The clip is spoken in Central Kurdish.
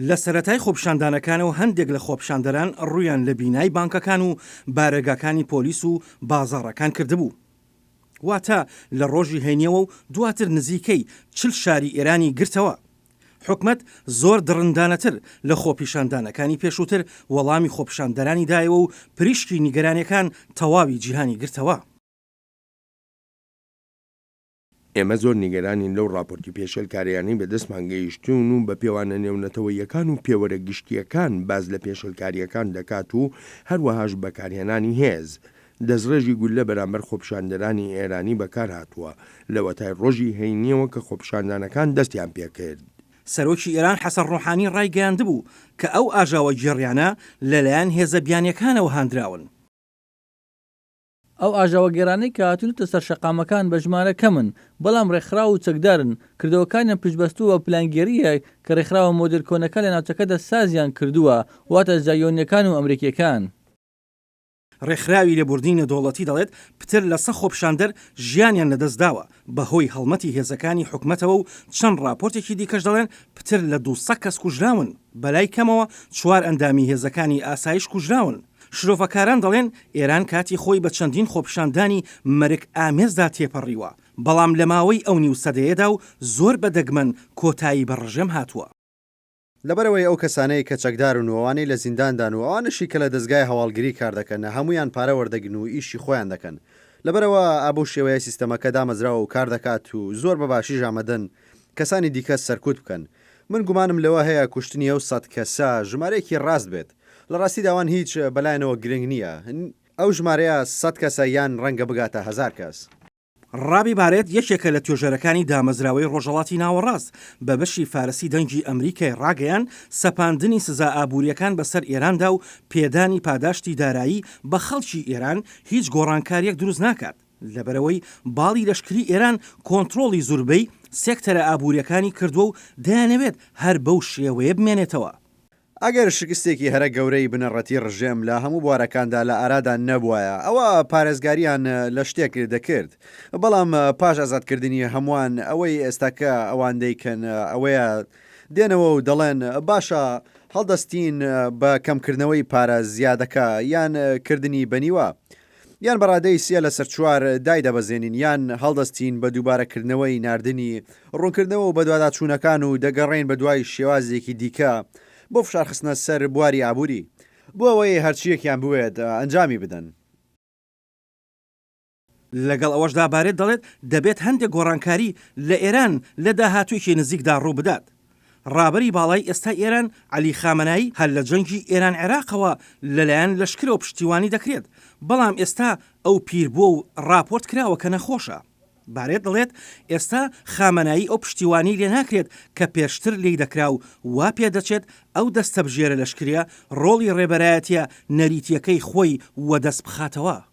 لە سەرەتای خۆپیشاندانەکانەوە هەندێک لە خۆپیشاندەران ڕوویان لە بینای بانکەکان و بارەگاکانی پۆلیس و بازاڕەکان کردبوو. واتە لە ڕۆژی هەینیەوە و دواتر نزیکەی 40 شاری ئێرانی گرتەوە. حکومەت زۆر دڕندانەتر لە خۆپیشاندانەکانی پێشووتر وەڵامی خۆپیشاندەرانی دایەوە و پریشکی نیگەرانیەکان تەواوی جیهانی گرتەوە. ئێمە زۆر نیگەرانین لەو ڕاپۆرتی پێشێلکاریانەی بەدەستمان گەیشتوون و بە پێوانە نێونەتەوەییەکان و پێوەرە گشتییەکان باس لە پێشێلکارییەکان دەکات و هەروەهاش بەکارهێنانی هێز. دەستڕێژی گوللە بەرامبەر خۆپیشاندەرانی ئێرانی بەکارهاتووە لەوەتای ڕۆژی هەینییەوە کە خۆپیشاندانەکان دەستیان پێکرد. سەرۆکی ئێران حەسەن ڕۆحانی ڕایگەیاندبوو کە ئەو ئاژاوەگێڕیانە لەلایەن هێزە بیانییەکانەوە هاندراون. ئەو ئاژاوەگێڕانەی کە هاتوونەتە سەر شەقامەکان بە ژمارە کەمن، بەڵام ڕێکخراو و چەکدارن، کردەوەکانیان پشتبەستووە بە پلانگێڕییەک کە ڕێکخراوە مۆدێل کۆنەکان لە ناوچەکەدا سازیان کردووە، واتە زایۆنییەکان و ئەمریکییەکان. ڕێکخراوی لێبوردنی نێودەوڵەتی دەڵێت پتر لە سە خۆپیشاندەر ژیانیان لەدەستداوە بەهۆی هەڵمەتی هێزەکانی حکومەتەوە و چەند ڕاپۆرتێکی دیکەش دەڵێن پتر لە 200 کەس کوژراون، بەلای کەمەوە چوار ئەندامی هێزەکانی ئاسایش کوژراون. شرۆڤەکاران دەڵێن ئێران کاتی خۆی بە چەندین خۆپیشاندانی مەرگ ئامێزدا تێپەڕیوە، بەڵام لە ماوەی ئەو نیو سەدەیەدا و زۆر بە دەگمەن کۆتایی بە ڕژێم هاتووە. لەبەرئەوەی ئەو کەسانەی کە چەکدارن و ئەوانەی لە زینداندان و ئەوانەشی کە لە دەزگای هەواڵگری کار دەکەن هەموویان پارە وەردەگرن و ئیشی خۆیان دەکەن. لەبەرئەوە ئا بەو شێوەیە سیستەمەکە دامەزراوە و کار دەکات و زۆر بە باشیش ئامادەن کەسانی دیکە سەرکوت بکەن. من گومانم لەوە هەیە کوشتنی ئەو سەت کەسە ژمارەیەکی ڕاست بێت. لە ڕاستیدا ئەوان هیچ بەلایانەوە گرنگ نییە. ئەو ژمارەیە سەت کەسە یان ڕەنگە بگاتە هەزار کەس. ڕابی بارێت یەکێکە لە توێژەرەکانی دامەزراوەی ڕۆژهەڵاتی ناوەڕاست، بە بەشی فارسی دەنگی ئەمریکای ڕاگەیاند، سەپاندنی سزا ئابوورییەکان بەسەر ئێراندا و پێدانی پاداشتی دارایی بە خەڵکی ئێران هیچ گۆڕانکارییەک دروست ناکات، لەبەرئەوەی باڵی لەشکری ئێران کۆنترۆڵی زوربەی سێکتەرە ئابوورییەکانی کردووە و دەیانەوێت هەر بەو شێوەیە بمێنێتەوە. ئەگەر شکستێکی هەرە گەورەی بنەڕەتی ڕژێم لە هەموو بوارەکاندا لە ئارادا نەبوایە، ئەوا پارێزگاریان لە شتێک دەکرد. بەڵام پاش ئازادکردنی هەمووان، ئەوەی ئێستاکە ئەوان دەیکەن ئەوەیە دێنەوە و دەڵێن باشە هەڵدەستین بە کەمکردنەوەی پارە زیادەکە یان کردنی بە نیوە. یان بە ڕادەی سێ لەسەر چوار دایدەبەزێنین یان هەڵدەستین بە دووبارەکردنەوەی ناردنی ڕوونکردنەوە و بەدواداچوونەکان و دەگەڕێین بەدوای شێوازێکی دیکە بۆ فشارخستنە سەر بواری ئابووری بۆ ئەوەی هەرچییەکیان بوێت ئەنجامی بدەن. لەگەڵ ئەوەشدا بارێت دەڵێت دەبێت هەندێک گۆڕانکاری لە ئێران لە داهاتوویەکی نزیکدا ڕووبدات. ڕابەری باڵای ئێستای ئێران، عەلی خامەنایی، هەر لە جەنگی ئێران-عێراقەوە لەلایەن لەشکرەوە پشتیوانی دەکرێت، بەڵام ئێستا ئەو پیر بووە و ڕاپۆرت کراوە کە نەخۆشە. بارێت دەڵێت، ئێستا خامەنایی ئەو پشتیوانیەی لێ ناکرێت کە پێشتر لێی دەکرا و وا پێدەچێت ئەو دەستەبژێرە لەشکریە ڕۆڵی ڕێبەرایەتیە نەریتیەکەی خۆی وەدەست بخاتەوە.